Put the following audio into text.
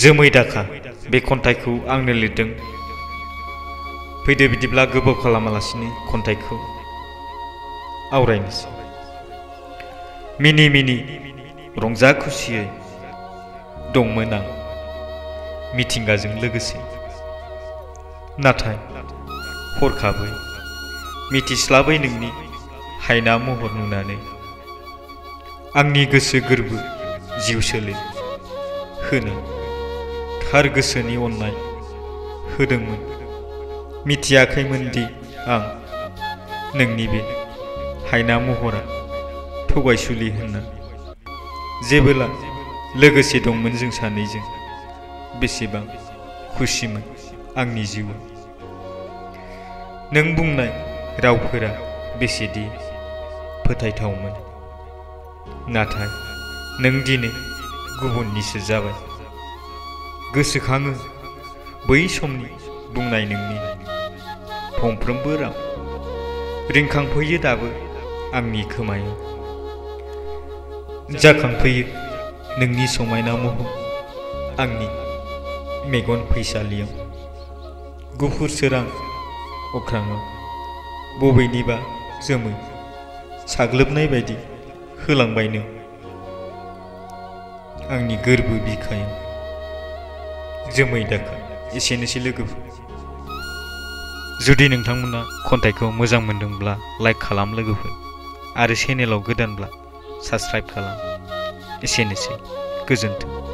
जोमै दाखा बे खन्थाइखौ आंनो लिरदों। फैदो बिदिब्ला गोबाव खालामालासिनो खन्थाइखौ आवरायनोसै। मिनि मिनि रंजा खुसियै दंमोन आं मिथिंगाजों लोगोसे, नाथाय हरखाबै मिथिस्लाबै नोंनि हायना महर नुनानै आंनि गोसो गोरबो जिउ सोले होनो थार गोसोनि अननाय होदोंमोन। मिथियाखैमोनदि आं नोंनि बे हायना महरा थगायसुलि होनना। जेबोला लोगोसे दंमोन जों सानैजों, बेसेबां खुसिमोन आंनि जिउआ। नों बुंनाय रावफोरा बेसेदि फोथायथावमोन, नाथाय नों दिनै गुबुननिसो जाबाय। गोसोखाङो बै समनि बुंनाय नोंनि फंफ्रोमबो राव, रिंखांफैयो दाबो आंनि खोमायाव। जाखांफैयो नोंनि समायना महर आंनि मेगन फैसालियाव। गुफुर सोरां अख्राङाव बबेनिबा जोमै साग्लोबनाय बायदि होलांबाय नों आंनि गोरबो बिखायाव। जोमै दाखा। एसेनोसै लोगोफोर। जुदि नोंथांमोना खन्थाइखौ मोजां मोनदोंब्ला लाइक खालाम लोगोफोर, आरो चेनेलाव गोदानब्ला साबस्क्राइब खालाम। एसेनोसै, गोजोन्थों।